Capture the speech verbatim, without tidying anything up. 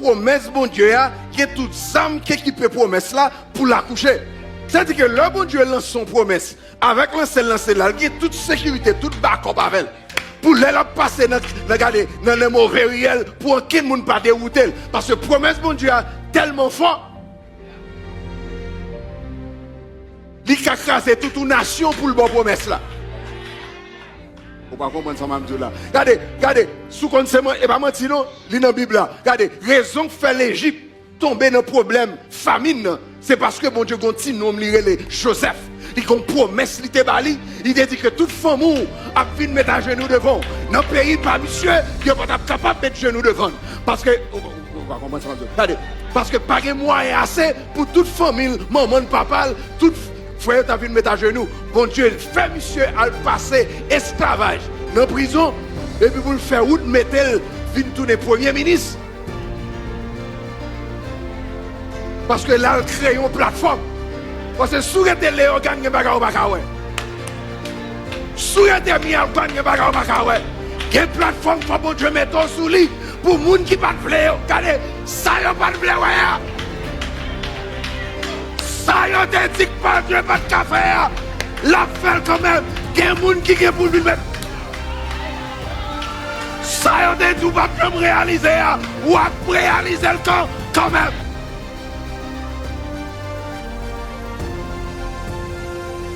Pwomès Bondye a gen tout zam ki ekipe pwomès la pou l akouche. Sa di ke lè Bondye lanse yon pwomès, avèk lanse l lanse la, l gen tout sekirite, tout bakòp avè l. Pou lè l ap pase nan, nan gade, nan, nan move riyèl, pou okenn moun pa dewoute l. Paske pwomès Bondye a tèlman fò, li ka kraze tout yon nasyon pou l ba w pwomès la. Ou pa konprann sa m ap di w la. Gade, gade, si w konn se man, e pa manti non, li nan Bib la. Gade, rezon k fè Lejip tonbe nan pwoblèm famin nan, se paske Bondye gon ti nonm li rele Jozèf. Li gon pwomès li te ba li, li te di ke tout fanmi w ap vin met ajenou devan w. Nan peyi pa misye, yo pa t ap kapab met jenou devan l. Paske, ou, ou, ou pa konprann sa m ap di w. Gade, paske pa gen mwayen ase pou tout fanmi l, manman l, papa l, tout frè yo ta vin met ajenou. Bondye fè misye al pase esklavaj nan prizon, epi pou l fè wout mete l vin tounen premye minis. Paske la l kreye yon platfòm. Paske si w rete Leyogàn, gen bagay ou pa ka wè. Si w rete Miyagwàn, gen bagay ou pa ka wè. Gen platfòm fò Bondye mete w sou li pou moun ki pa t vle yo. Gade, sa yo pa t vle wè a. Sa yo te di k Bondye pa t ka fè a, l ap fè l kanmenm. Gen moun ki gen pou l vin met. Sa yo te di w p ap janm reyalize a, w ap reyalize l kan, kanmenm.